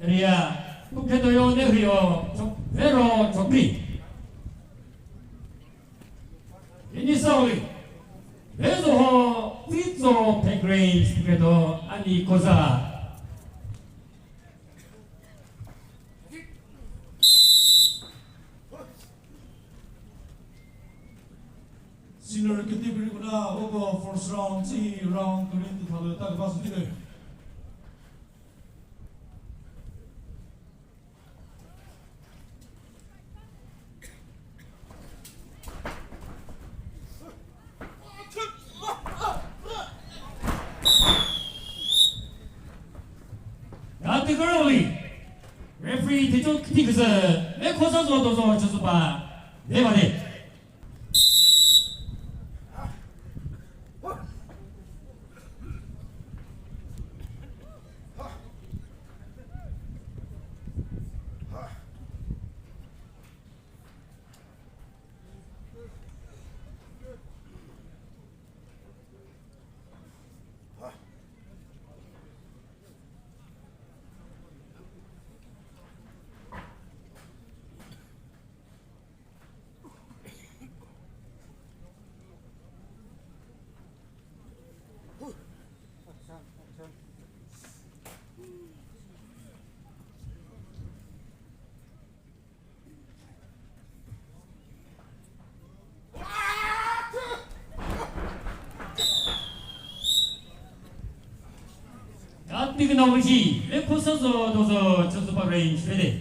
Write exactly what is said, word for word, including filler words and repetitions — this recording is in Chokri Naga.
Ria, Phuketo yo ne hüyo, Chok-, Vero Chokri. Ini Sauli. Vezo ho, Fitzo Pegrange, Phuketo, ani Koza. Senior category kuna obo first round, tsi round, kuri tu thalu ta kaba su tide. Yati Karoli, referee Ticho Tikasa, Mekosa Zoto Zo Chasupa, Devade. Yati kena wishi, Mekosa Zoto Zo Chasupa range, ready.